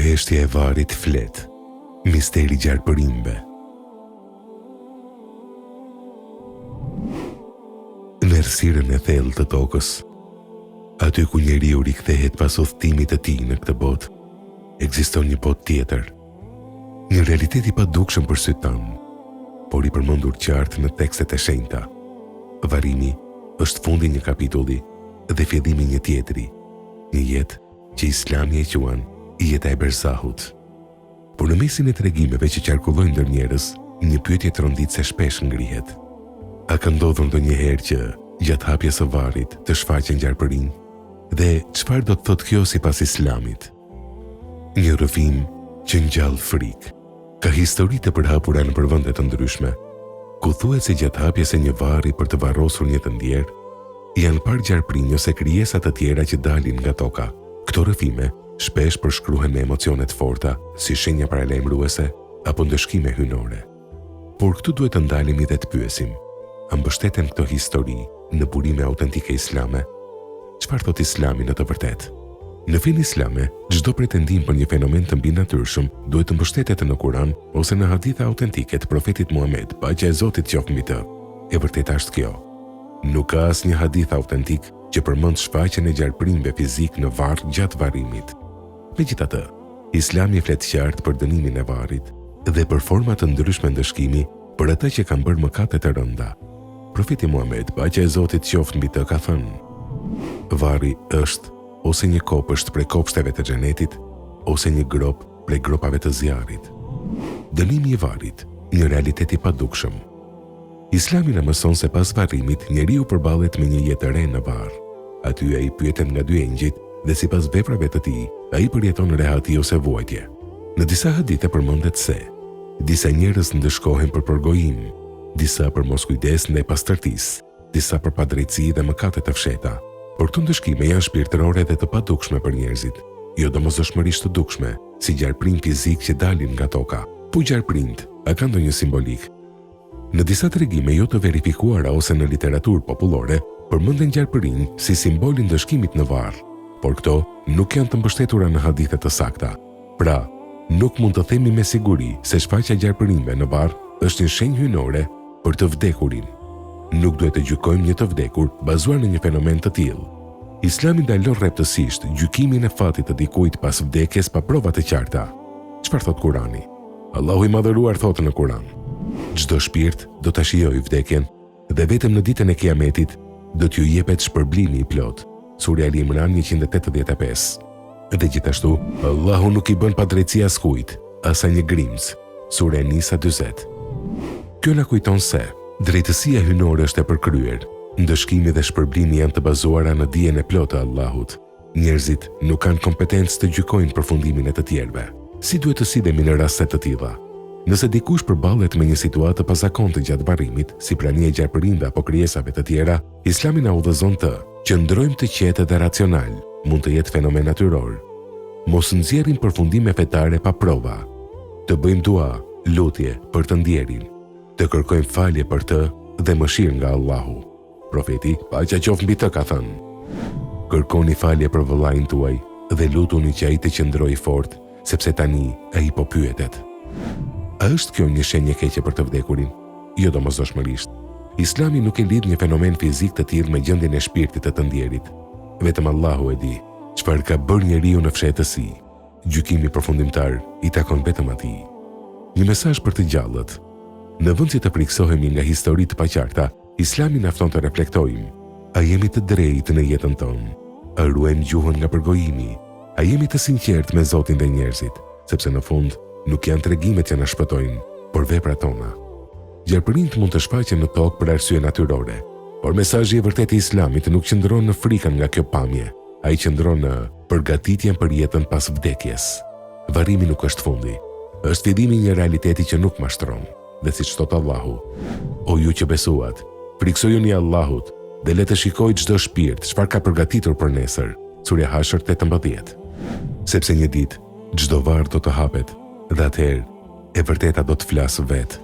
heshtja e varrit flet, misteri i gjarpërinjve. Në errësirën e thellë të tokës, aty ku njeriu rikthehet pas udhëtimit të tij në këtë botë, ekziston një botë tjetër. Një realitet i padukshëm për sytë tanë, por i përmendur qartë në tekstet e shenjta. Varrimi është fundi i një kapitulli dhe fillimi i një tjetri, një jetë që Islami e quan jeta e Berzahut. Por në mesin e tregimeve që qarkullojnë ndër njerëz, një pyetje tronditëse shpesh ngrihet. A ka ndodhur ndonjëherë që, gjatë hapjes së varrit, të shfaqen gjarpërinj? Dhe çfarë do të thotë kjo sipas Islamit? Një rrëfim që ngjall frikë. Ka histori të përhapura nëpër vende të ndryshme, ku thuhet se gjatë hapjes së një varri për të varrosur një të ndjerë, janë parë gjarpërinj ose krijesa të tjera që dalin nga toka. Këto rrëfime shpesh përshkruhen me emocione të forta, si shenja paralajmëruese apo ndëshkime hyjnore. Por këtu duhet të ndalemi dhe të pyesim, a mbështeten këto histori në burime autentike islame? Çfarë thotë Islami në të vërtetë? Në fenë islame, çdo pretendim për një fenomen të mbinatyrshëm duhet të mbështetet në Kuran ose në hadithe autentike të Profetit Muhamed, paqja e Zotit qoftë mbi të. E vërteta është kjo. Nuk ka asnjë hadith autentik që përmend shfaqjen e gjarpërinjve fizikë në varr gjatë varrimit. Megjithatë, Islami flet qartë për dënimin e varrit dhe për forma të ndryshme ndëshkimi për ata që kanë bërë mëkate të rënda. Profeti Muhamed, paqja e Zotit qoftë mbi të, ka thënë: Varri është ose një kopësht prej kopshteve të xhenetit, ose një gropë prej gropave të zjarrit. Dënimi i varrit, një realitet i padukshëm. Islami na mëson se pas varrimit njeriu përballet me një jetë të re në varr. Aty ai pyetet nga dy engjëjt dhe sipas veprave të tij, ai përjeton rehati ose vuajtje. Në disa hadithe përmendet se disa njerëz ndëshkohen për përgojim, disa për moskujdes ndaj pastërtisë, disa për padrejtësi dhe mëkate të fshehta. Por këto ndëshkime janë shpirtërore dhe të padukshme për njerëzit, jo domosdoshmërisht të dukshme, si gjarpërinj fizikë që dalin nga toka. Po gjarpërinjtë, a kanë ndonjë simbolikë? Në disa tregime jo të verifikuara ose në literaturë popullore, përmenden gjarpërinj si simbol i ndëshkimit në varr, por këto nuk janë të mbështetura në hadithe të sakta. Pra, nuk mund të themi me siguri se shfaqja e gjarpërinjve në varr është një shenjë hyjnore për të vdekurin. Nuk duhet të gjykojmë një të vdekur bazuar në një fenomen të tillë. Islami ndalon rreptësisht gjykimin e fatit të dikujt pas vdekjes pa prova të qarta. Çfarë thotë Kurani? Allahu i Madhëruar thotë në Kuran, Çdo shpirt do ta shijojë vdekjen dhe vetëm në ditën e Kiametit do t'ju jepet shpërblimi i plotë. Surja Ali Imran 185. Dhe gjithashtu, Allahu nuk i bën padrejtësi askujt, as sa një grimcë. Surja Nisa 40. Kjo na kujton se, drejtësia hyjnore është e përkryer, ndëshkimi dhe shpërblimi janë të bazuara në dijen e plotë të Allahut. Njerëzit nuk kanë kompetencë të gjykojnë përfundimin e të tjerëve. Si duhet të sillemi në raste të tilla? Nëse dikush përballet me një situatë të pazakontë gjatë varrimit, si prania e gjarpërinjve apo krijesave të tjera, Islami na udhëzon të qëndrojmë të qetë dhe racionalë, mund të jetë fenomen natyror. Mos nxjerrim përfundime fetare pa prova. Të bëjmë dua, lutje, për të ndjerin. Të kërkojmë falje për të dhe mëshirë nga Allahu. Profeti, paqja qoftë mbi të, ka thënë, Kërkoni falje për vëllain tuaj dhe lutuni që ai të qëndrojë i fortë, sepse tani ai po pyetet. A është kjo një shenjë e keqe për të vdekurin? Jo domosdoshmërisht. Islami nuk e lidh një fenomen fizik të tillë me gjendjen e shpirtit të të ndjerit. Vetëm Allahu e di çfarë ka bërë njeriu në fshehtësi. Gjykimi përfundimtar i takon vetëm atij. Një mesazh për të gjallët. Në vend që të frikësohemi nga histori të paqarta, Islami na fton të reflektojmë. A jemi të drejtë në jetën tonë? A ruajmë gjuhën nga përgojimi? A jemi të sinqertë me Zotin dhe njerëzit? Sepse në fund, nuk janë tregimet që na shpëtojnë, por veprat tona. Gjarpërinjtë mund të shfaqen në tokë për arsye natyrore, por mesazhi i vërtetë i Islamit nuk qëndron në frikën nga kjo pamje, ai qëndron në përgatitjen për jetën pas vdekjes. Varrimi nuk është fundi, është fillimi i një realiteti që nuk mashtron. Dhe siç thotë Allahu, O ju që besuat, frikësojuni Allahut dhe le të shikojë çdo shpirt çfarë ka përgatitur për nesër. Surja Hashr 18. Sepse një ditë, çdo varr do të hapet dhe atëherë e vërteta do të flasë vetë.